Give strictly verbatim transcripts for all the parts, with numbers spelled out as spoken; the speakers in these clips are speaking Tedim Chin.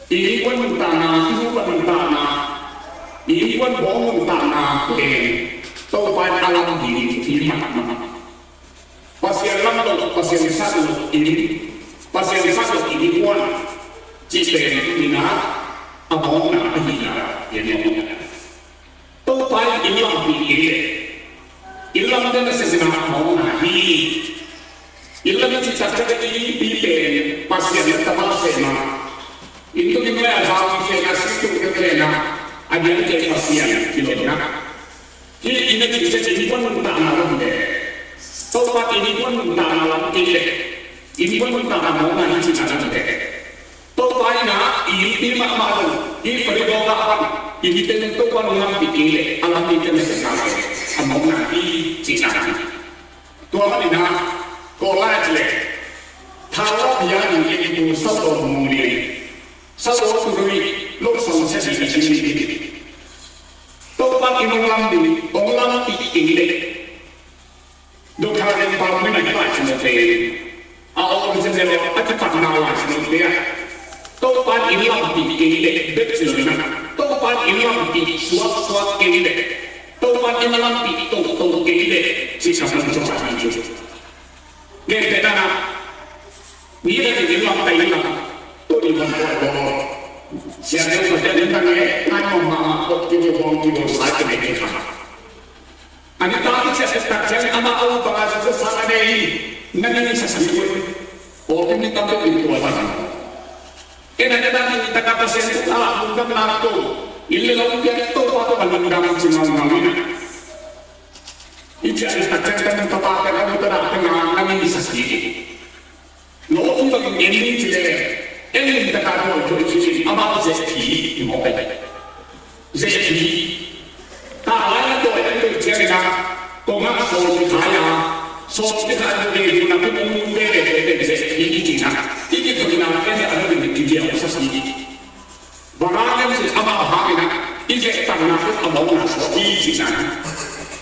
I innkuan nuntakna, i innkuan nuntakna, i innkuan bawng nuntakna pen Topa in a lam ding hi mahmah. Pasian lam lo, Pasian sak lo inn, Pasian sak lo innkuan cih pen tuni-in ah a mawkna ahihna gen mawk hi. Topa in inn lampih kei leh, inn lamte nasepna a mawkna hi. Inn lam i cih taktak i, i pen Pasian le Tapa sehna, inn tung inn le a zau i kei na, sik tung i kei na, a diang kei Pasian kilawmna. Hih inn a cih ciang innkuan nuntakna lam hi leh, Topa in innkuan nuntakna lam kei leh, innkuan nuntakna mawkna hi cihna lam hi leh, Topa in ah i innpi mahmah lo, i palibaw gah pan i innpi teng Topa in hong lampih kei leh, a lampih teng nasepna leh a mawkna hi cihna hi. Tua manin ah, Kawlai a cih leh, thalawp hi a, inn tung saudawn mung lian, saudawn tu rui lo sawm sia ding a cih hi. Topa in hong lam ding, hong lampih kei leh, Doctor Lian Pau Min a hih laisiangtho pen, a original a kipatna laisiangtho pen ah, Topa in inn lampih kei leh bek ci lo in ah, Topa in inn lampih suaksuak kei leh, Topa in inn lampih toto kei leh, cih ka man zong a hi cu. Gentehna-in ah, mi khat in inn lam, ka inn lam, tuni van koi bawl, siate uh Pasian in ka ngen ngai mawkmawk, kong kibawng kibawng sa ka nei kha. A nitak i ciah taktak ciangin amah a upa a zong sa a nei, na ning sa sa ni. Aw, inn i tam peuh in tua ta. Ken a nitak i taktak Pasian tawh a lungdamna tawh, inn le lo piak Topa tawh a lungdam ci ngaungau in ah, i ciah taktak ciang tang tapa teng a upa teng a na ning sa sa ni. Lo tung bangin en ding ci leh, en lim taka dawi dawi ci in amau zehphi i mawk ai. Zehphi. Ka lai na dawi en dawi ciangin ah, kong ah sawm i khai a, sawm i khai a dawi dawi na pi mung mung dawi dawi dawi zehphi i ci na. I ci dawi na en a dawi dawi ci diau sa si. Bang hang hiam cih leh amau hangin ah i zehtanna tawh a mawkna suak hi cihna.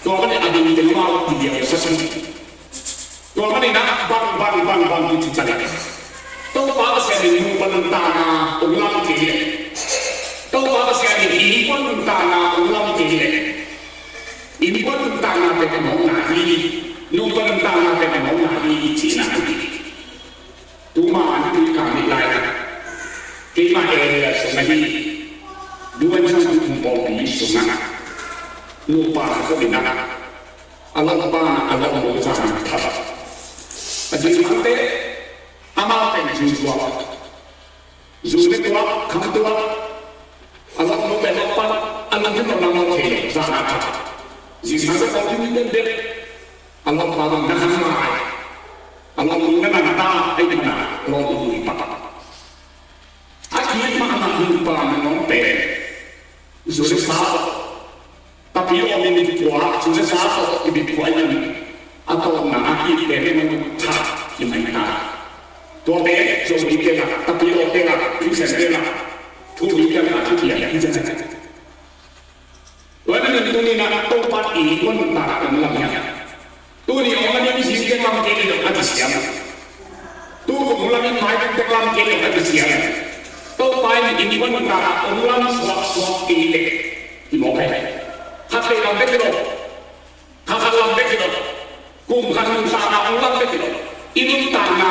Tua manin a ding teng amau i diau sa si. Tua manin ah bang bang bang bang i cih tak leh, Topa Pasian in nupa nuntakna hong lam kei leh, Topa Pasian in innkuan nuntakna hong lam kei leh, innkuan nuntakna pen a mawkna hi, nupa nuntakna pen a mawkna hi cihna hi. Tuma an tui kang nih lai-in ah, keimah area sung ah hi, duan sang tu kum pawlpi sungah nupa khat om in ah, a lawmpa in a lawmnu zan a that. A ding mah teh, amau pen zu tuak, zu ne tuak, kham tuak. A lawmnu pen lawmpa, a lungkim lo, lam lo thei lo, zan a that. Zingsang teh pawlpi mi pen bek, a lawmpa bang na khang lai, a lawmnu na nang ta, ei mana lawmnu i pak. A kip mahmah nupa nangawn pen, zu le sa tawh, tapiaw min kua, zu le sa tawh i bit kua i man, a tawpna a kip pen i man tha i man ta. Tua pen Zomite la, tapiawte la, Christiante la, thu mite la, thu kiang i zan. Tua ahih manin tuni-in ah Topa in innkuan nuntakna hong lam hi a. Tuni hong a ding zing teng lam kei leh a kisiam. Tu kum hong lam in mai teng lam kei leh a kisiam. Topa in innkuan nuntakna hong lam suaksuak kei leh, hi mawk hi. Khat vei lam bek hi lo. Khat khat lam bek hi lo. Kum khat nuntakna hong lam bek hi lo. I nuntakna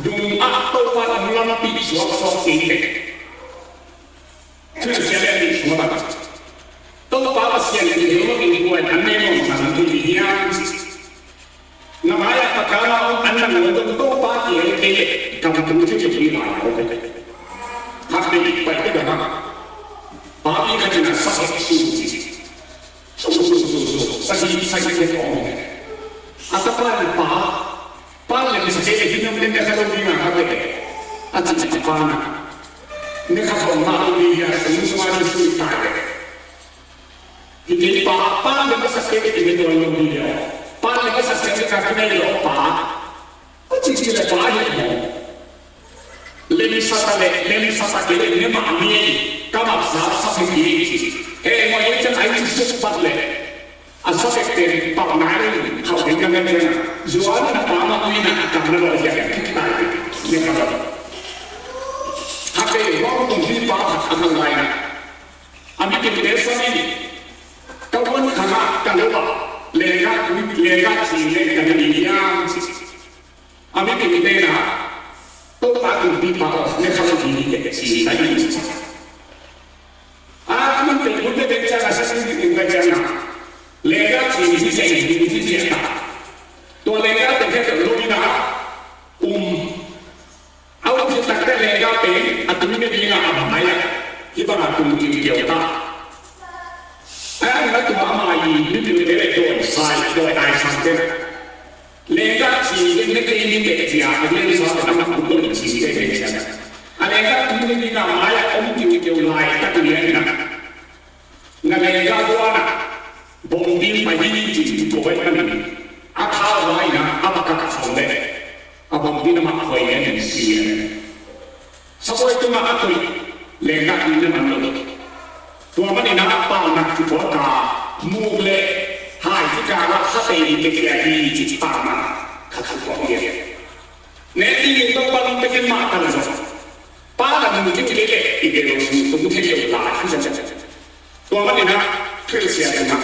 dung ah Topa in hong lampih suaksuak kei leh, Thusia le nih sungah bang, Topa Pasian in hel lo in kuan an nei mawng sang ding hi hiam? Na mai-ah takana om an nangawn dong Topa kihel kei leh kam tung ci ci lai lo. Khat vei pai te dama, papi khat in a sa hek su ci. Su, su, su, su, su. Sagih, sagih te kong. A tapa in pa, pa lem sa kei leh hi nam lem ne kha lo ding a kha ve. A ci ci pa na. Ne kha khawm mah lo ding a, sung sung a ci sui tai. Hi kei pa, pa lem sa kei leh hi ne lo ding a. Pa lem sa kei leh ka kinai lo pa. A ci ci leh pa hi mo. Lemsa ta leh, lemsa ta kei leh, ne mah ni, ka mah sa sa hi ki. He mo ye chan ai ci suk pat leh. A sa pek pen pau nai leh, khau ding ka ngen pen. Zuan na pa ma ui na, kam na lo ya, ki tai, ne ka lo. Khat vei, hong tung hi pa A mipil te sam in, ka huan khang ah ka lo ah, lenggah, lenggah thim leng ka ne ding hiam ci. A mipil te na, Topa kumpipa aw, ne kha lo ding hi teh ci ka hi. A, a man te kun te te ciang a, sa sin te kun te ciang a, lenggah thim hi teh, hi teh ta. Tua lenggah te khe lo ding a, um, a um hi tak teh lenggah pen a tui ne ding a, a mai ah, hih bang a tung kiukiau ta. A, a tua a mai, mipil te le dawi sai, dawi ai sang te. Lenggah thim ding ne kei ni teh cia, a lian sa te na mak dawi thim te te cia. A lenggah thim ding a mai ah om kiukiau lai tak lian na. Na lenggah buan ah, bawm ding pai hi ci, ko bai man. A thau lai na, a bak a ka khau le. A bawm ding na mak khoi ne ni ci. Sabuai tungah a koih lenggah ding na man lo. Tua manin a paunak kipuak a, muk le hai kikal ah kha tei ding te kia hi ci, paunak khat kipuak hi. Ne ding in Topa lam pekin mah kan zong, pa na mun kim kei leh i bel sung tung thei lo lai hi zong. Tua manin a thilsiam in a,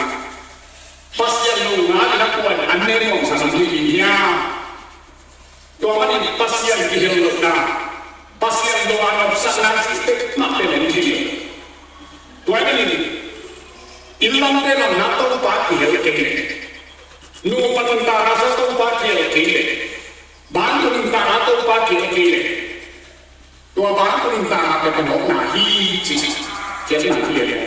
Pasian lo ngal in a kuan an ne nuam sa lam hi ding hiam? Tua manin Pasian kihel lohna, Pasian lo a nopsakna cih peuhmah pen om thei lo. Tua manin inn lamte lamna Topa kihel kei leh, nupa nuntakna zong Topa kihel kei leh, bang nuntakna Topa kihel kei leh, tua bang nuntakna pen a nopna hi ci, ciamna hi a.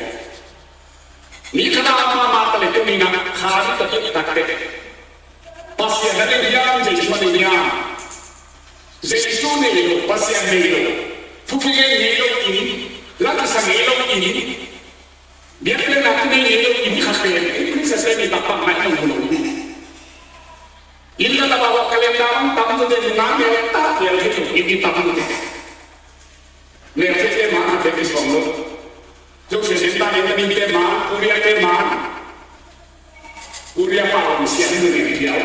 Mi khat a mahmah ta le tuni in a kha ni ka kik tak teh, Pasian a nei hiam, Jesu a nei hiam? Jesu nei lo, Pasian nei lo, thu kigen ngei lo in, la kisa ngei lo in, biakpiakna kinei ngei lo in, khat pen ei Khrist a sem i taktak ngai lo lo. Inn le tapa, calendar bang tam tute, nunga mel tak pial thei lo in, i tam tute. Mel thei te man a te kisawm lo. Joseph in ta in ta ni te man, Korea te man. Korea pa om sian ni ne pial.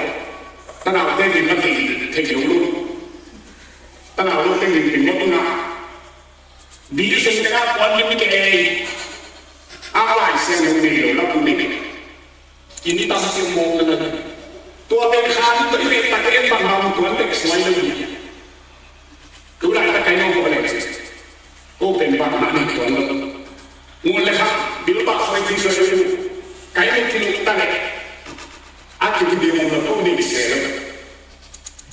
Tanau te din ma thei, thei lo lo. Tanau lo te din din ma tuna. Bi sung te ka kuan ni mi ke ei. A lai sian lo nei lo la pu nei. Inn i tam siam mawk na na. Tua pen kha ni tua i pen tak en bang bang tuan tek suai lo hi. Tu lai tak kai nong ko le. Ko pen bang mah ni tuan lo. Ngun le kha, bil bak suai ti suai lo. Kai ni ti lo ta le. A ki ti bi mong lo ko ni se lo.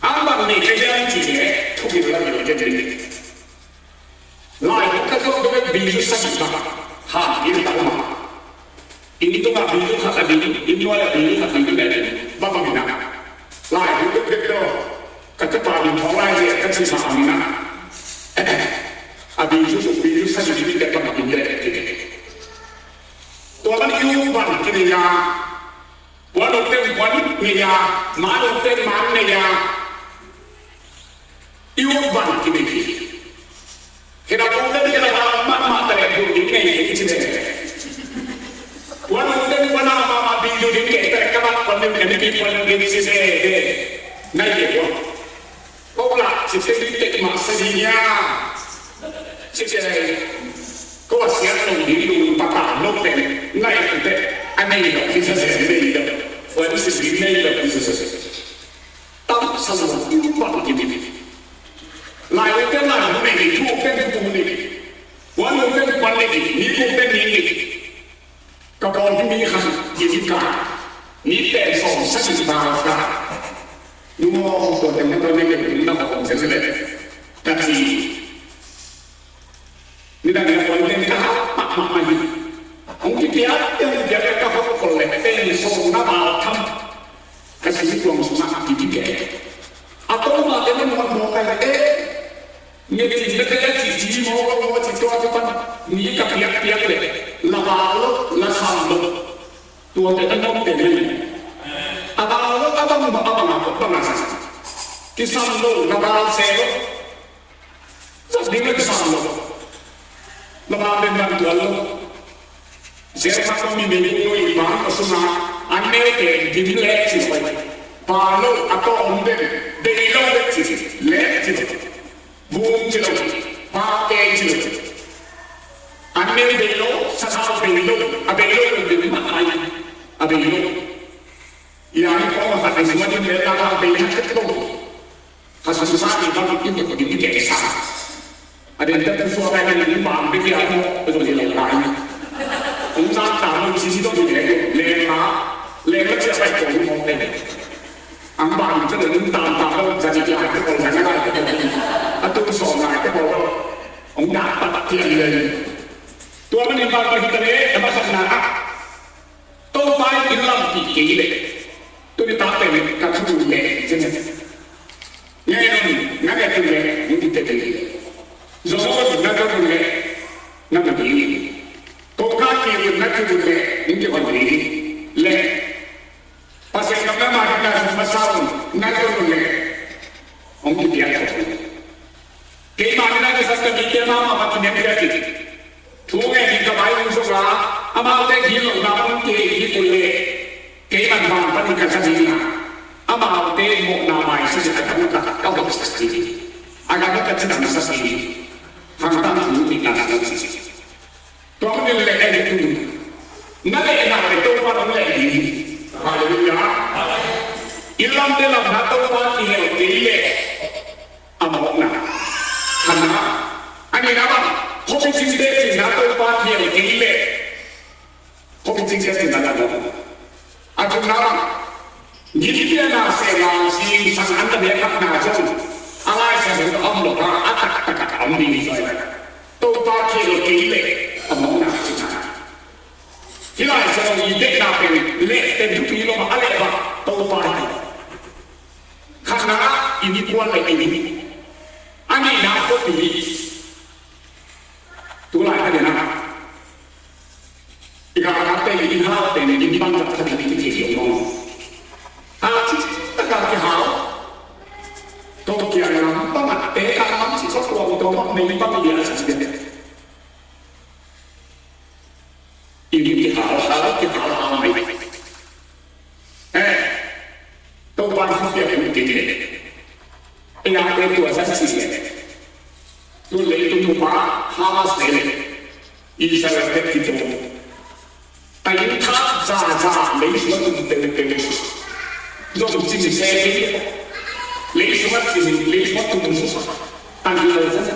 Ang bang ni ke yang ti le, tu bi la ni ke ni. Lai ka zong bek bizu sagih bang han in tak ma. Inn tungah bizu khat a ding, inn nuai ah bizu khat ding bek bang bang in a. Lai bek bek lo. Ka tupa ding thawng lai leh ka ci bang in a. A bizu, bizu sagih ding bek bang in bek. Tua man i u bang kini a. Puan uk ten puan nei a, man uk ten man nei a. I uk bang kinei hi. Kena uk ten kena bang mahmah ta leh uk ding nei hi ci leh. Puan uk ten puan a mahmah bing uk ding kei ta leh ka bang puan ding kei puan ding ci leh. Nai leh puan. Ko la, ci te di tek ma sa di nya. Ci te ko a sian lo di lu pa ta lo pen. Nai te a nei lo ki sa se nei lo. Wan si di nei lo ki sa se. Tam sa lo di pa ki ni. Lai lo pen lai lo nei di, tu pen tu nei di. Wan lo pen wan nei di, ni lo pen ni nei di. Ka bawl hi mi khat, Jessica, mi pen sawm sagih val ka. Nung aw, tua teng na tua nek in na hawm zel zel. Ka ci. Ni dang na tua nek ka hap mahmah hi. Hong kipiak, hong kipiak ka hawm kol le pen sawm na val tham. Ka ci tuang sung a kipiak. A tawm a te na muan mawk ai e. Ngetin na te a ci ci mawk a mawk a ci tua te pan ni ka piakpiak le la bal lo la sam lo. Tua te a nop te ni a bal lo a bang a bang a bang a sa. Kisam lo la bal se lo. Sa ding le kisam lo. La bal den bang tua lo. Zer khat tawh mi nei kul lo in bang a sung a, an neu pen dim lek ci lo. Pa lo a tawh om den, bei lo lek ci, lek ci lo. Vum ci lo, pa kei ci lo. An neu bei lo, sa sa A bei lo, a bei lo, a bei lo, a bei lo. Yang ko ma khat ni suma din le ta a bei lo. Kha sum sa ni bang in ko din ke sa. A den ta tu so ka ni bang be ya ko to ni lo ka ni. Ong sa ta mo si si to ni le le ma le ma sia pai ko ni mo pe. Ang bang ta ni ta ta ko sa ni ya ko sa ni la ko. A tu so na ko. Ong da pa ti le. Tua man in bang ko hi ta le, a ma sa na a. Topa in lampi kei leh tuni tak pen ka thu leh cin. Ngai nun na ngai tu leh mun ti te kei leh. Zong na ka tu leh na mun ti. Ko ka ki na tu leh mun ti on ni. Leh Pasian ka na ma ka na ma sa un na tu leh. Ong ti ya ko. Keimah in a kisam ka mite mahmah bang kinem piak hi. Thu ngen in ka baihung zong a, amaute gilo na hong kihei hi kul le. Keiman bang panin ka za ding a, amaute mawhna maisak in a ka mawhna ka hong sak ding hi. A ka mawhna ka cidam sak ding hi. Hangtang thu ngen in a ka sak ding hi. Tua hong ngen leh en tu. Na leh na leh Topa hong leh ding hi. Halleluiah. I lamte lam na Topa kihel kei leh. A mawhna. Khatna. A nihna bang. Khuapi cingte cihna Topa kihel kei leh. Khuapi cingte cihna la mawhna. A thumna bang. Gitpiakna sehna zingsang an ta biakhatna zong. A Lai Siangtho a om lo a, a taktak a om ding hi. Topa kihel kei leh. A mawhna cihna. Hih Lai Siangtho i deihna pen leh pen thupi lo a leh bang. Topa hi. Khatna i ni kuan le i ni. A nihna khuapi. Tulai ka nihna. I ka ka te i hau te ne i bang ka ka ni ti ti yong. Ha ti ta ka ki hau. To ki a na bang a te ka ma ti so ko to ma me bang ya ti ti. I ni ki hau hau ki hau hau mai. Eh, Topa in hong piak hun kei leh. Ei a te tua zat si leh. Tu leitung nupa Hamas te leh. Israel te ki to. Tain tha za za lei sung a tum teu teu. Zong cin se kei leh. Lei sung a cin, lei sung a tum. Tan lei zat.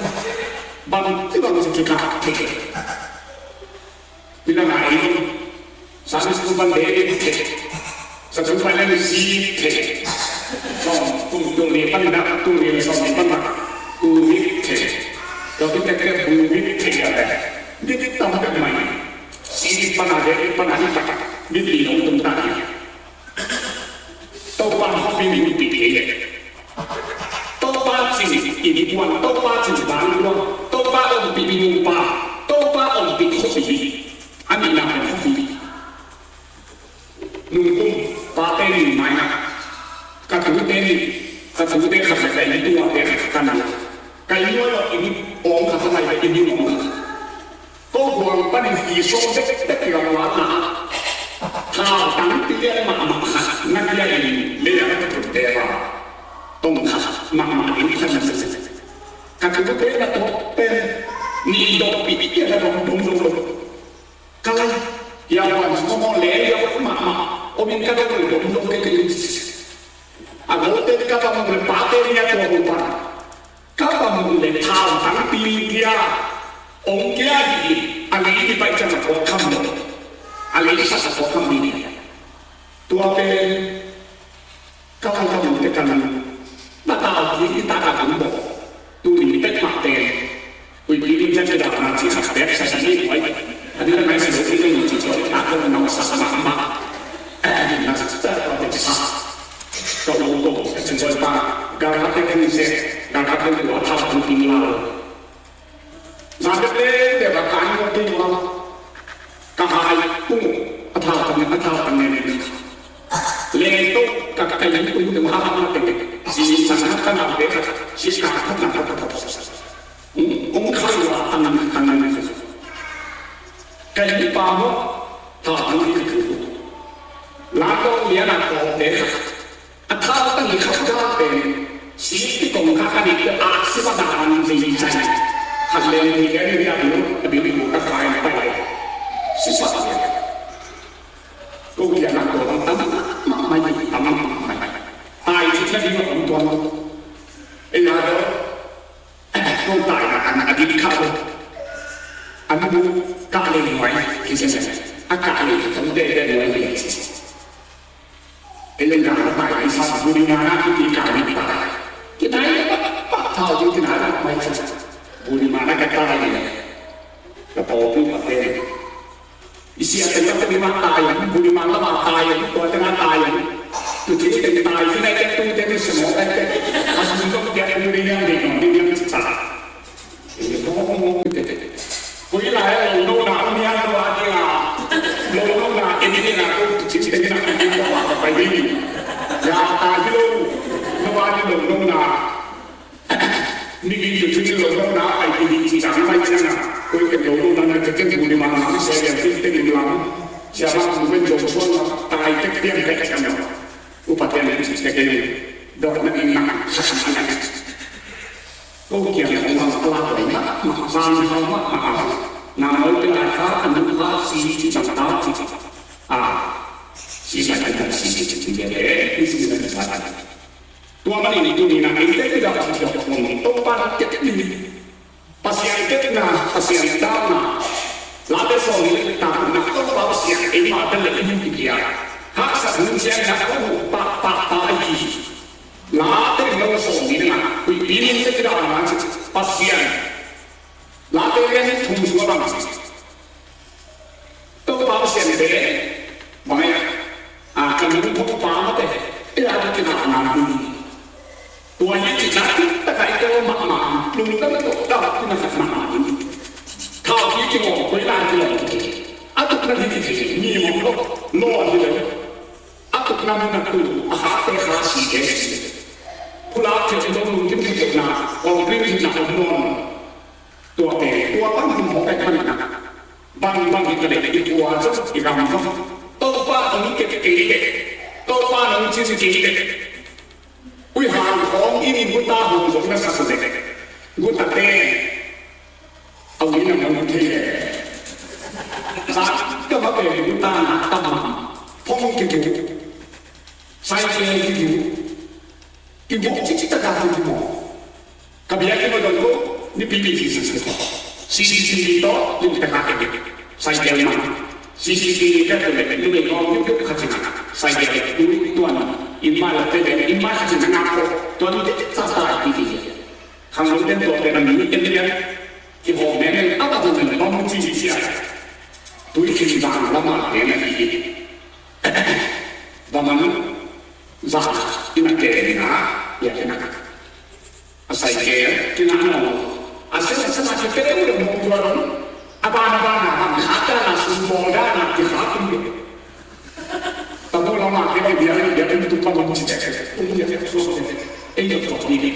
Bang ti bang zat ki ka te. Ina ngai, Sunday school pan date thei, Sunday school pan MC thei, sawm, kum tul nih pan dak, tul nih sawm nih pan dak, kum nih thei, tua pi tek tek kum nih thei a le, nih nih tam tek mai, si pan a date pan a nih tak, nih nih long tum ta nih. Topa hong pi ding pi kei leh. Topa cin i ni kuan, Topa cin bang kuan, Topa ompih ding nupa, Topa ompih khuapi. A nihna pen khuapi. Nungkum pate nih mai na. Ka tute nih, ka tute khat leh ka i tuate khat ka na. Ka i nuai lo i ni ong khat ka nai leh i ni ong khat. Ko guang panin i sawm tek tek i lam lam na. Thautang pi lian mahmah khat na kia in lei a ka tun te va. Tong khat mahmah in khat na sese. Ka tu te na to pen ni dong pi pi kia na dong dong dong dong. Ka lai ya wan sawm mo le ya mahmah. O min ka dong dong dong ke ke. A go te ka ta mo le pa te ni a to mo pa. Ka bang uh le thautang pi kia, ong kia hi, a lei i pai ciang a kua kham lo, a lei sa a kua kham ni. Tua pen, ka lai ka mun te kan, na tau ki i ta ka kan bo, tu ni pek ma te, kui ki ni ciang ka da na ci sa pek sa sa ni wai, a ni na mai sa lo ki ni ci ciang ta ka na sa sa ma ma, a ni na sa sa ta ka te sa. Ka u ko, ka cin zoi pa, ga ra te kan se, ga ra te kan wa ta ku ting la. Za te te te ba kan ko ting wa. Ka hai ku, a ta ta ne, a ta ta ne ne. Le to, ka ka ka yi ku ne ha ha ma te. Si sa na ka na te ka, si ka ka na ka ka. Ong khai wa ta na ka na ne. Ka yi pa mo, ta ta ne ka. La to ya na ko te ka. A thautang i khat khat pen, si ti kong kha ka dik te a si pa dan zing zai. Khat leng ni ke ni a biu, a biu ni ka fai na pai lai. Si A nu kah lei nuai hi ci, a kah lei ki tong deh deh nuai hi ci. Ei leng gah a tai i sa bu ding a na i ti kah lei tai. Kinai leh pak pak thau ding kinai leh mai ci. Bu ding a na ka tai leh ka pawlpi pa te. I sia teng lam teng i mah tai, bu ding a na mah tai, tua teng a tai. Tu ci teng tai, kinai teng tu teng tu semua teng teng. A su dong dia bu ding a ding dong ding a ci tai. Koi lai a lo no na, a mi a lo a ding a. Lo no na, en ding a, ko cin te na, en ding a, ko a pai ding. Ya ta di lo, no a di lo no na. Ni gi tu cin lo no na, ai di di ci tang mai cin na. Koi ke lo no na, na ke ke bu ni ma na, se ya tin te ni lam. Sia ma bu ben jong suan na, tai te pian te cin na. Upa te ni ci te ke ni. Dok na in na, sa sa na. Ko kiang khong bang a la koi mahmah, zan hau mahmah a. Na mawi pia lai kha, a nu kha, si ci cang ta ci. A, si lai kan si ci ci ci bia bia, si lai kan si. Tua manin tuni na in te kida ci dok khong, Topa na tek ni. Pasian tek na, Pasian ta na. La te so ni ta na Topa Pasian ei ma te le i mu ki kia. Haksa hun sian na ko pa pa pa i ki. Late lo sawm ni ding a, Khuihpi ni te kida na ci Pasian. Late lian thum sua bang ci. Topa Pasian te, bang ya, a, ka nung thong pa ma te, e a te kida na ni. Tua hi ci na ki ta kai te ma ma, lung ka to da ki na ma ma ni. Thau ki ki mo, koi la ki lo ki. A tuk na hi ki ci, ni mo lo, lo hi lo. A tukna mun a tu, a khate kha si te si. Pulak theih dong lungkim theih na, kong pin theih na om nawn. Tuate, tua pan him hawk ai pan na. Bang bang hi ka leh, i kua zong, i ram zong. Topa hong kep kei leh. Topa hong cin kei leh. Ui hang khawng in guta hong zong na sak leh. Guta te. A ui na mong thei leh. Sa ka ma pen guta na tam ma. Phong ki bu. Sai ke ki bu. Ki bu cik cik ta ka ki bu. Ka bia ki ma don ko. Ni pi ni si si si. Si si si to. Ni ta ka ki bu. Sai ke ma. Si si si ni ka tu le. Ni me ko ni ka ka cik. Sai ke tu tuan. In ma la te le. In ma ka cik na ko. Tuan ni cik cik sa ta ki ki. Khang lung ten tua pen a mi ten lian. Kihawm mengmeng a, a bang zong bang ci ci a. Tui khin zang lam a pen a hi. Bang a nu zang in a pen a, ya pen a. A sai ke, kin a no. A sen a sen a ki pen a u le mong tua dong. A ban a ban a bang kha ta na sun mong da na ki kha kum le. Ta bo lam a ke bang bia bia pen tu pa mong ci ci. Kum ya ke so. Ei yo to ni ni.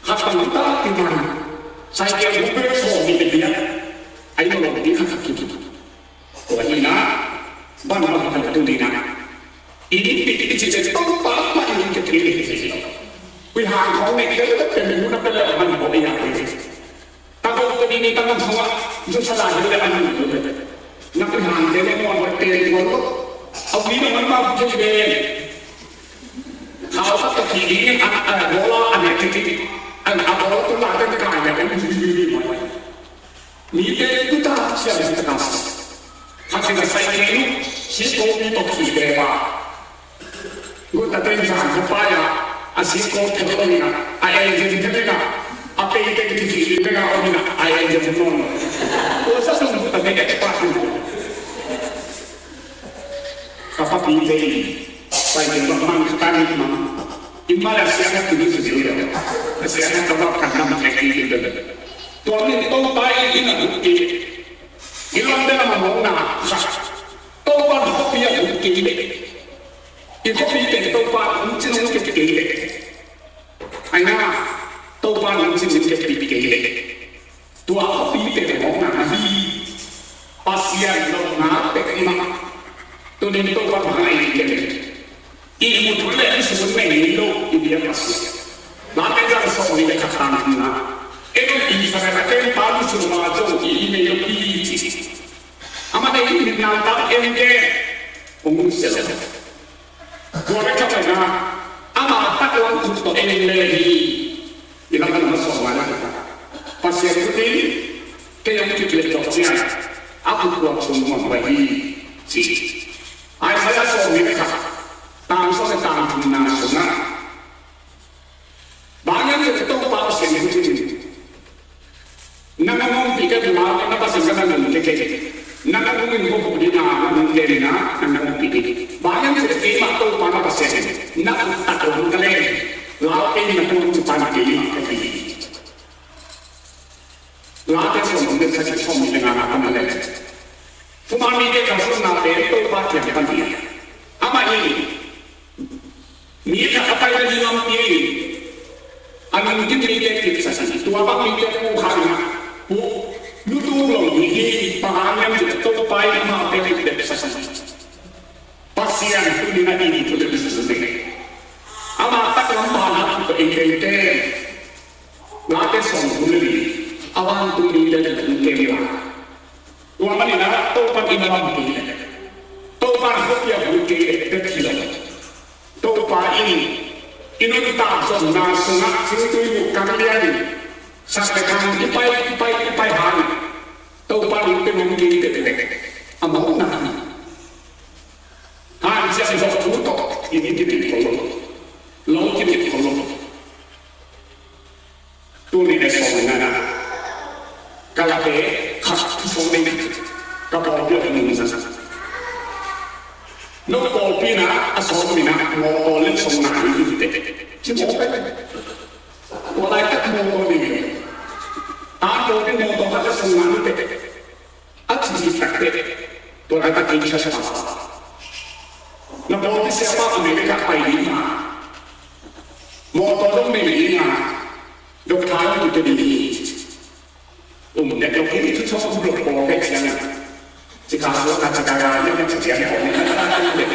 Khat bang ta ki man, sai kia bu pe so mi te bia. Ai lo lo di khat khat ki. Tua hi na, bang bang khat tu di na. Ini pi pi ci ci tong pa pa ini ke kiri. Ui hang khong ne ke le pe me nu na pe le man bo ya pe. Ta ko ko di ni ta man so wa, ju sa la le man. Na ui hang de le mo mo pe mo. Au ni na man ma ke be. Khau khat ka khi ding in a, a, bola a ne kiki. A, a bola tu la ten ka ya en ju ju ju mo. Mi te tu ta sia le ta ka. Khat si ka sai ke nu, si ko mi to khi be ba. Gu ta ten sa ka pa ya, a si ko te lo ni na, a en je te na, a pe te ki khi ding na o ni na, a en je no no. O sa tu ta te ka pa tu. Ka papi te i, pai te bang mang ka tani mang. I Malaysia ka tuni su jil ya. Malaysia ka bang ka nam te ki jil da. Tua min Topa i ina bukti. I lam de na ma mong na sa. Topa bukti ya bukti de. I ko pi te Topa bukti no ke te de. Ai na, Topa nang cin ning kep pi kei leh. Tua a pi pen hong nang a hi. Pasian lo na pek mah. Tu ning Topa nang a hi kei leh. I mu thu leh i sun meng ni lo i bia Pasian. La pen zang song ni leh khat tang na. Em i sa na pen pa lu sun ma zong i mei lo i ci. Ama nei i mit nang tang em ke. Ong mu se lo. Tua bek thamloh na, ama taklam khut tawh en le hi. I lam a na sawm lai na, Pasian khut in hong kipia zawh ciang a kutkuak sung muang pai hi, ci. Isaiah sawmnih le khat, tang sawm le tang thumna sungah bang hiam cih leh Topa Pasian in, nang hong ompih kei un la, na Pasian ka na nung kei kei. Nang hong ompih kei un la, nang hong kei un la, nang hong ompih kei. Bang hiam cih leh keimah Topa na Pasian in, na ut taklam ka leng, lau ei na tuang ci pan keimah ka hi. Late sawmthum le sagih, sawmnih le ngana pan a leh, thuman mite kalsuanna pen Topa kiang pan hi a, amah in mi khat a paina ding lampi a nungkim mite kipsak hi. Tua bang mite pu khat in ah, pu, lutu lo hi hi, bang hang hiam cih leh Topa in amah pen bepsak hi. Pasian tuni-in a it uh le bisu ne. Ama taklam pan a kut ei teitei. Late sawmthum le li, a vantung mite tungah hong kem hi a. Tua manin ah Topa in a lam kei leh, Topa in khuapi a buk kei leh bek hi lo. Topa in i nuntak zonna sungah singtui buk kang lian in, sak le khang i pai, i pai, i pai hang, Topa in pen hong kei bek leh a mawkna hi. Hanciam zawh thu tawh inn kidim kho lo, lo kidim kho lo. Tuni le sawm le ngana, ka late khat thu sawm le, ka pawlpi a nungzang. No pawlpi na a sawm mi na mawtaw le sawm na hi hi te. Ci mawk pe. Tua laitak mawtaw ding hi. A pawlpi mawtaw khat le sawm na hi te. A ci hi tak teh, tua laitak in sha sha. Na pawlpi siapa America pai ding ma, mawtaw dong nei ding ma, doctor dong kite ding hi. Um dek lo hi, thu chawk um lo pawl dek siang. Ci ka suak ka ci ka ga, ya ka ci ciang pawl ni ka ta dek.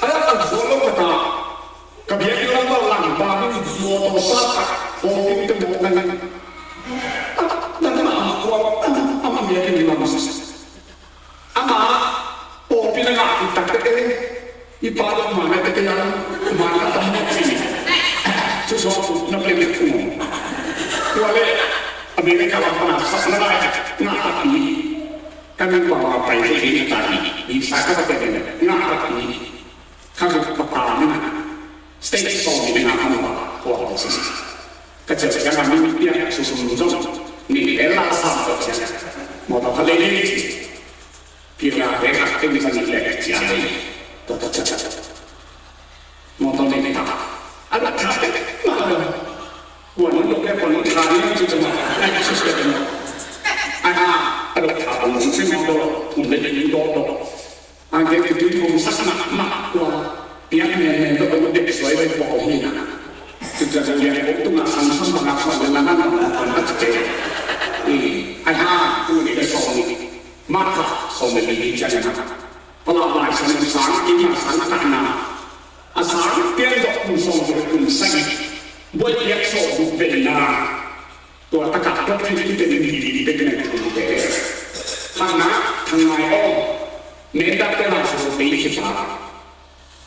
Ala ka suak lo ka ta. Ka biakinn lam bang lang bang in mawtaw sa ka, pawlpi te mawk nang. Nang ma ama kua, ama biakinn lam. Ama pawlpi na ngah taktak e, i pa dong ma na te ke yang, ma na tam mawk ci. Cu so na pen ku. Tua le America lam pana sa na lai ngah takpi. Ka nang bang ma pai ke ni ta ni, i sa ka ta ke ngah takpi. Ka guk pata na, state sawm ni na ka ma, kua ko si. Ka cel ka ma ni pia su sum zong, ni le la sa ko cia. Mawtaw khat le ni ci. Pia la te khat teng sa ni le cia le. To to cia cia. Mawtaw ni ta. Ala ta te ma. Kua ni lo le kua ni ta ni ci ta ma. Ai sus ke ma. Ai ha. Ala ta ni ci ma do. Un le ni do do. Ang ke kutui kong sak mahmah tua piak menmen tawh a dek suai bai pawl hi na. Tuta lian kong tungah sang sang bangah suan le na na na na na te. Ai ha, tu ni le sawm ni. Marka sawm le li ciang na. Palamlai sang sang in na sang tak na. A sang pian dok kum sawm dok kum sagih. Buai piak sawm dok bai na. Tua takah doctrine kite in hih bek nen thute. Thangna, thangngai aw, mendak te la so pei khita.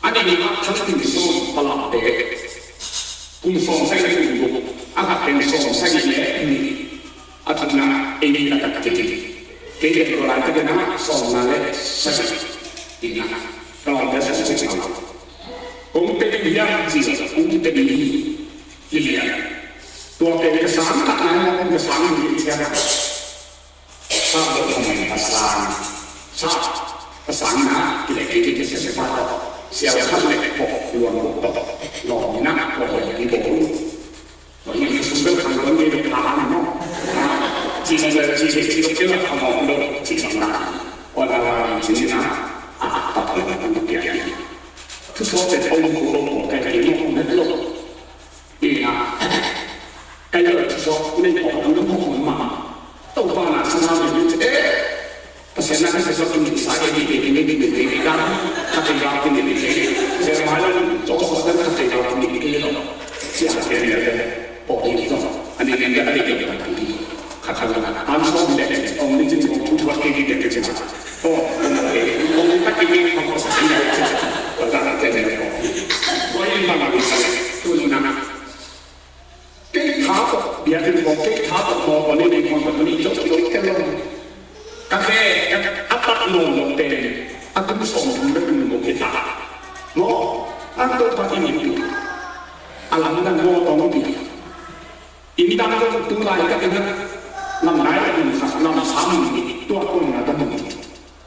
A nihna thang tin sawm palak te. Kum sawm sagih le kum guk, a khat pen sawm sagih le nih. A thumna, ei ni lakah kiti. Kei le tua lai takina sawmna le sagih. Tina, ka lawmte sawm sagih. Kong te ding hiam ci, kong te ding hi. Hi lian. Tua pen ka sang khat nai maw, ka sang hi lian ciang. Sa lo ka mai ka sang. Sa ka sang na, ki le ki ki ki se se pa to. Sial khat le ko luan ko to. Lo ni na ko ko ni ko. Ko ni ka sum bel kan ko ni ka ha ni no. Ci na le ci le ci lo ke la ka mo lo ci na. Ona wa ni ci na. A ta ko ni ko ni. Tu so te ko ko ko ko ka ni no lo. Ina, ka lo thusuak nei ko, a lo ko ma. Topa na sana me ni e. Pasian na ka thusuak ni sa e ni e ni ni ni ni ni ka. Ka te ga ni ni ni. Jeremiah ni to so ka te ga ni ni lo. Sia ke ni le. Po ni to. Ani ni ga ni ni ka ni. Ka ka na. An so ni le. Ong ni jin ko thusuak ke ni ni ni. Oh, ong ni ta ki ni ko sa ni. Ko ta te ni ko. Ko ni ma ma ni sa. Tu na. Kei tha tawh biakinn khawng, kei tha tawh mawtaw nei ding Ka nih zong zong tel lo. Ka khe, ka, a tak nawn lo pen a kum sawmthum le kum lo hi ta. Maw, a Topa i min pi. A lamdang maw tawng pi. Inn dang zong tu laitakin a lamdai a mun khat lam sam tua kong na ta mun.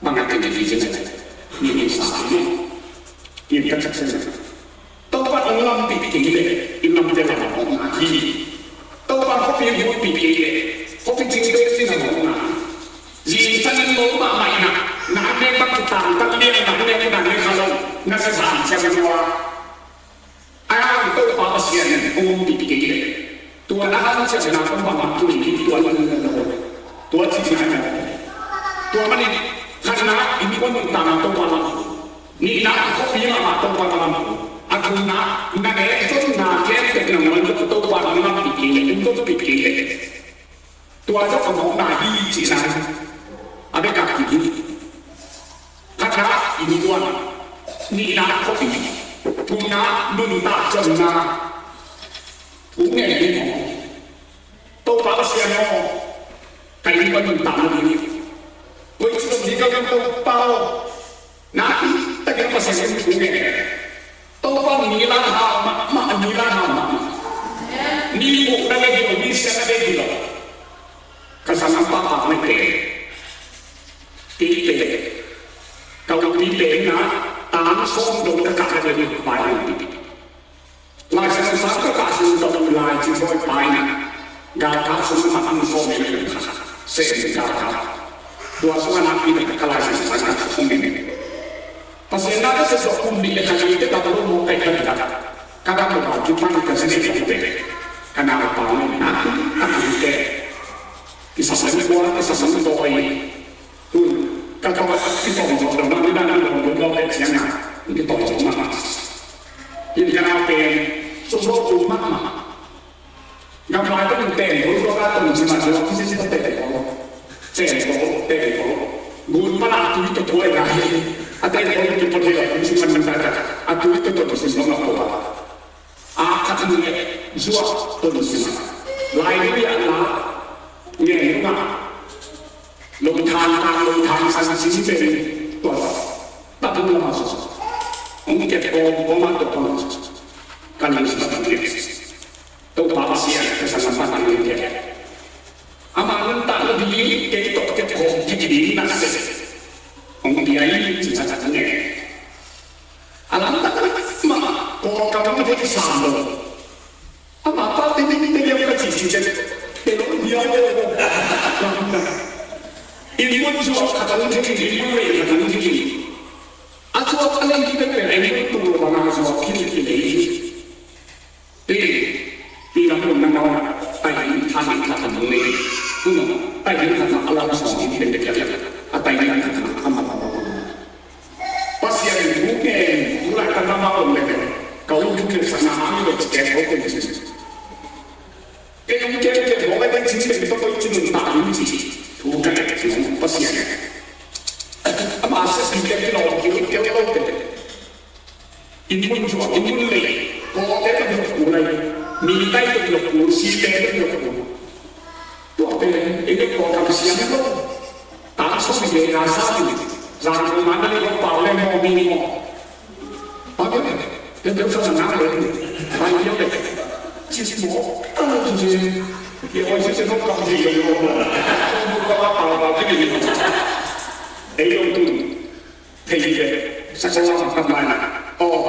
Bang a kei hi zin a ni ni sa ni. Ni ka chak sen. Topa hong lampih kei leh i lamte lam a mawkna hi. Topa khuapi hong lampih kei leh khuapi cing bek cin a mawkna hi. Zingsang in mo mahmah in a, na nek bang kitangtak liang, na nek bang nek kha lo, na sa zang ciang lua. A hang Topa Pasian in hong lampih kei leh tua na hang ciang na kong bang a tui hi tua lo. Tua cih na hi. Tua manin khatna in kong nungta na Topa lam. Nihna, khuapi mahmah Topa na lam. A thumna, na nek zonna khempeuh nangawn zong Topa na lampih kei leh, hong lampih kei leh. Tua zong a mawkna hi cihna hi. A bek a kik hi. Khatna, innkuan. Nihna, khuapi. Thumna, nuntak zonna. Thu ngen hi maw. Topa Pasian aw, ka innkuan nuntakna ding hi. Koici zong hi kei ung Topa aw. Na i takin Pasian in thu ngen. Topa ni la ha mahmah, ni la ha mahmah. Ni buk na le hi lo, ni sia na le hi lo. Ka sang a pa pa mai te. Ti te. Ka u ti te na, tang sawm dong ka ka le hi pai na ti. Lai Siangtho sang ka kah sung tawh lai ci bawi pai na. Galkap sung mat ang sawm in a kha. Sem galkap. Tua sung a nak pi ka lai siangtho sang ka kong in. Pasian na ka sep dok kum nih le kha nih te ka lo mo kai ka nih ka. Ka dam lo ka ki pan ka sene ka pe. Ka na pa ni na ka nih te. Ki sa sa ni bua ka sa sa ni to ai. Tun, ka tawh a kitawng zawh lo, nang midang a lawng lo, lo pek ciang a, kitawng zawh mah. Hih ka nau pen, sum lo um mahmah. Gamlai tawh in teng lo, lo ka tawng ci mah, lo kisi ci tawh teng lo. Teng lo, teng lo. Gun pa la tui tawh tuai lai. A teng lo, ki pawt hi lo, kum ci man man ta ta. A tui tawh tawng ci lo mah ko a. A khat nih zuak ton sima. Lai lui a la ngen ma. Lungthan tang lungthan san sin pen tua. Tatung lama so. Ong ket ko ko ma to ko. Kan lung sa ket. Topa Pasian ka san pa kan lung ket. Ama nuntakna ding kei tawh kikhawm thei ding na seh. Hong pia in ci a tak nge. A lamdang mahmah, Kawlgam lam a thei kisam lo. Amah pa te ning te liam ka ci ci ciang te lo, hong pia in lo. Lamdang. Inn mun zuak khat a hong thei in, inn mun lei khat a hong thei in. A zuak a lei hi pekpek a inn mun tung lo bang a zuak hi in lei hi. Pi, pi lam lum nang nau na, tai hin than hin than than lum ni. Kun nau, tai hin than than alam song hin den de kia kia. A tai hin than than alam song. Pasian in thu ngen, thu lai tang lam a om le. Ka u thu ngen sa na a mi lo ci ke ko ko ni. Ke yung ke ke bo ai den cin den to ko cin ta ni ci. Thu ka ke ci Pasian. Ama se pi ke lo ki ke lo ke. Inn mun zuak, inn mun lei, Kawlte tawh zong kul lai, mi tai tawh zong kul, site tawh zong kul. Tua pen, ei tawh Kawlgam siang lo. Tang sawm le nga sa ni, zang kul man na le kong pau le maw mi maw. Pa pen, pen pen sa na le, pa pen le. Ci ci maw, a lo ci ci. Ye oi ci ci lo kam ci lo maw. Kong bu ka pa pau pau ci ni. Ei lo tu. Thei hi ve, sa sa wa kam lai na. Aw,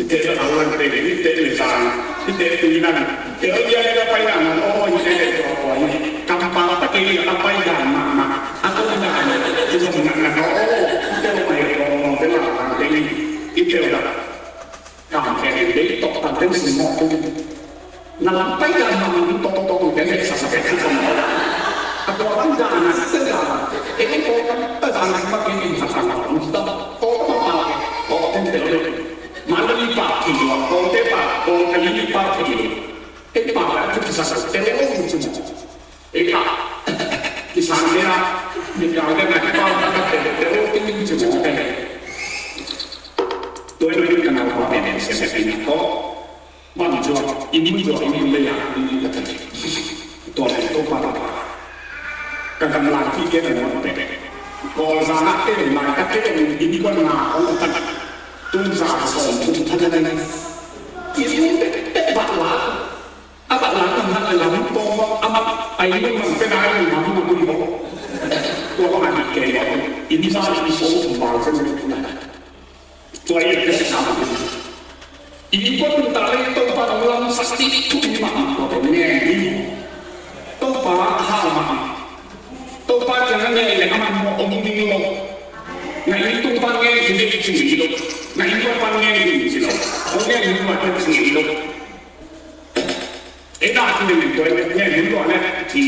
i te a lang te, i te le zang, i te tui nan, i te o ya ya pai nan, aw, i te le to ko ni. Kam pa pa te a pai dan ma ma, a to na, i zong na na, aw, i te lo mai ko, te la, te ni, i te la. Kam khen in dei tawh tan ten sin mawh tu. Na lam pai dan ma min tawh tawh tawh den dei sa sa khen tu tawh mawh. A tawh lam dan na ten dan. E ni tawh kan ta dan na ma kin in sa sa ma tu ta. Tawh tawh ma pa tawh ten te lo. Ma la li pa ki lo tawh te pa tawh ka li pa ki lo. E pa ka tu sa sa te lo tu tu. Eka, kisan kena, ni kau kena, kipau kena, te, te, te, te, te, te, te. Tua ina kena pa, te, te, te, te, te, to. Bang jua, inn mun jua, inn mun le ya, inn mun le ya. Tua le, to pa, pa, pa. Ka gamlangpi ke na nuam pek. Kawlzang ah te lai ka te in innkuan nga hong pan. Tung za sawm thum pha na nai. Inn pek pek bat la. A bat la na ngai lam pong a mat ai nung man pe nai nung man nung nung. Tua bang a dik kei bang. Inn za inn sawm thum bang sen nung nai. Tua i ka sa. Innkuan nuntak le Topa nong lamsak ding thu i mah mah tua pen ngen ding. Topa hau mah mah. Topa kiang a ngen le a man mawh om ding lo. Na inn tung pan ngen ding ci lo. Na innkuan pan ngen ding ci lo. Hong ngen ding mah ci lo. Ei na ki ne men tua ne mun tua ne ki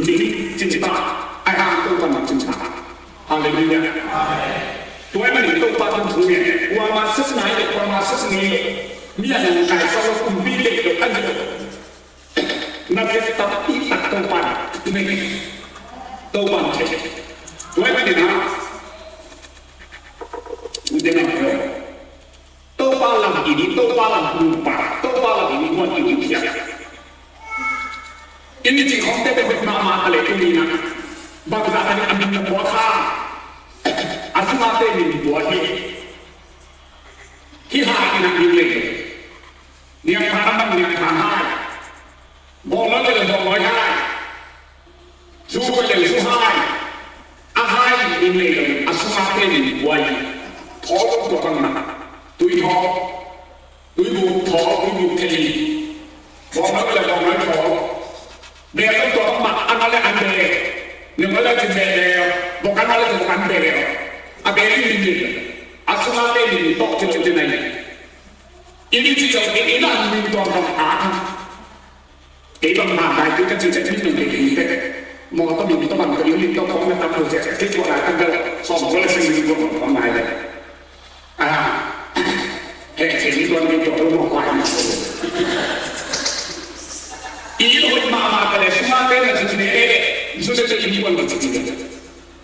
ni cin ta ai hang Topa na cin ta. Halleluia. Tua ai manin Topa tun thu ne kua ma sas nai le kua ma sas ni le mi a nong kai sa lo kum bi le lo an lo. Na ke ta i tak Topa ne Topa ne. Tua ai manin na u de na Topa lam ini, Topa lam nupa, Topa lam ini kuan ini kia. Ini cing khong te te bet mama tale ini na. Bang za tani amin na buat ha. Asuma te min buat hi. Hi ha ina min le. Niang pha aman niang pha hai. Bawng loi le bawng loi hai. Zu loi le zu hai. A hai in lei lo a sungah pen in buai. Thawl tua bang mah. Tui thawl. Tui bu thawl, tui bu thei. Bawng loi le bawng loi thawl. Bel tua bang mah an le an bel. Nung le cin bel bel. Bawk an le bawk an bel. A bel in lei lo. A sungah pen in tawk ci lo ci nai. Ini ci lo in an min tua bang a. Kei bang hna dai kei ka ci cek mi nung kei kei pek. Mawtaw mi tawh bang ka inn lim tawh khawng na tam lo cek kei tua lai kan bel sawm tua le seng mi tua bang khawng nai le. A he kei mi tuan kei tua lo mawh pai mi. I lo hoih mahmah ka le sungah te na zun ne e zun ne te i mi tuan ki ci ti le.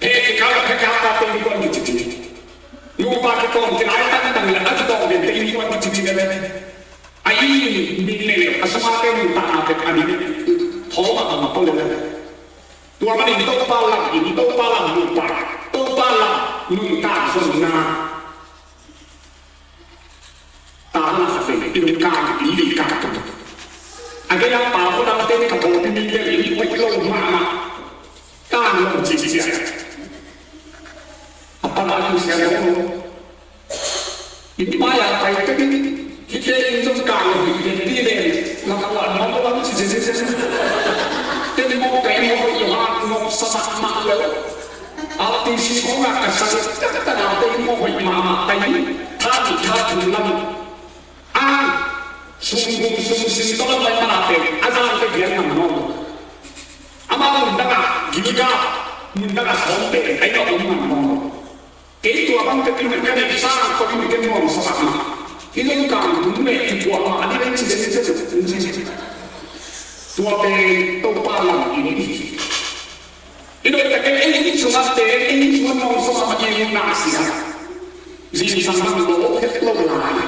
He kei ka la he ka ka te mi tuan ki ci ti le. Nupa ki tawng ki lai tang tang le a ki tawng den te i mi tuan ki ci ti le. A i min le a sungah te nuntakna pek a min thawl mah a mah ko le le. Tua manin Topa lam in, Topa lam nuntak, Topa lam nuntak zonna. Ta na sa fe i nuntak i li ka tu. A ke yang pa ko dang te ka ko pi mi le i ko lo ma ma. Ka lo ci ci. A pa la tu sia lo. Inn mai-ah pai pek in, hihte inn zong kang lo hi pen ti nen, lam a nuam lo lam ci zen zen zen. Ten mawk kai mawk hoih lo ha, ngawp sa mahmah lo. R T C khawngah ka sang taktak a te mawk hoih mahmah kai, tha nih tha thum lam. A, sum gum sum sim tawh lam pai mana pen, a zang te biang ngam nawn lo. Amah mun dangah gilga, mun dangah sawm pen, ai nawh om ngam nawn lo. Kei tua bang ka kin ka nek sang ko in ken nuam sa mah. I lungtang dum le i puah mah a ding ci den ci den ci. Tua pen Topa lam in i hi. I doi ta ken ei i sungah te ei i sungah nuam sa mah i na sia. Zingsang bang lo het lo lai.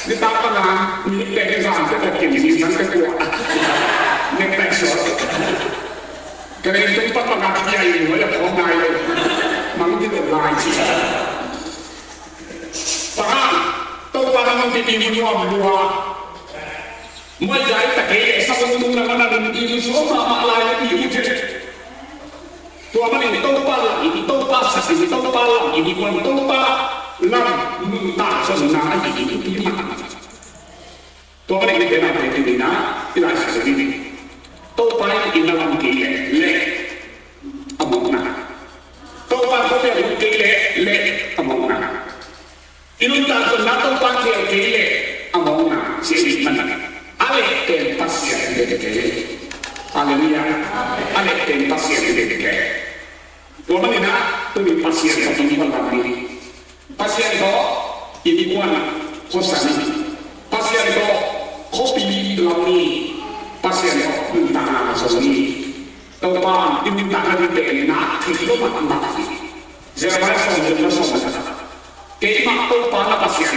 Nitak panga mi pek zan pek kin zingsang pek kua. Nek pek sot. Ka ren tung pan panga kia i nuai a phawng nai lo. Mang di lo lai ci. Panga, Topa na mang pipi mu nuam lua. Muai zai ta kei le sa tung tung na mana dun i mu suam mahmah lai le i mu thei. Tua manin Topa lam in, Topa sak in, Topa lam in, i kuan Topa lam nuntak zonna ahi in, i mah. Tua manin i tena te tena, i lai sak in. Topa in i na lam kei le, le, a mawkna. Topa ko pe kei le, le, a mawkna. I nuntak zonna Topa kiang kei le a mawkna ci ahih manin a leh pen Pasian hi ding hi. Halleluia. A leh pen Pasian hi ding hi. Tua manin ah tuni Pasian tawh i innkuan lam ni. Pasian tawh i innkuan khuasan ni. Pasian tawh khuapi lam ni. Pasian tawh nuntakna zong ni. Topa i nuntakna ding pen na thei lo mahmah hi. Jeremiah sawmgiat le sawmgiat. Keimah Topa na Pasian,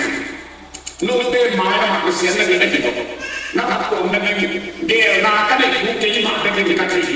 note mai na Pasian na ding na hi lo. Na phattuamna ding geelna ka neih thu keimah bek in ka thei hi.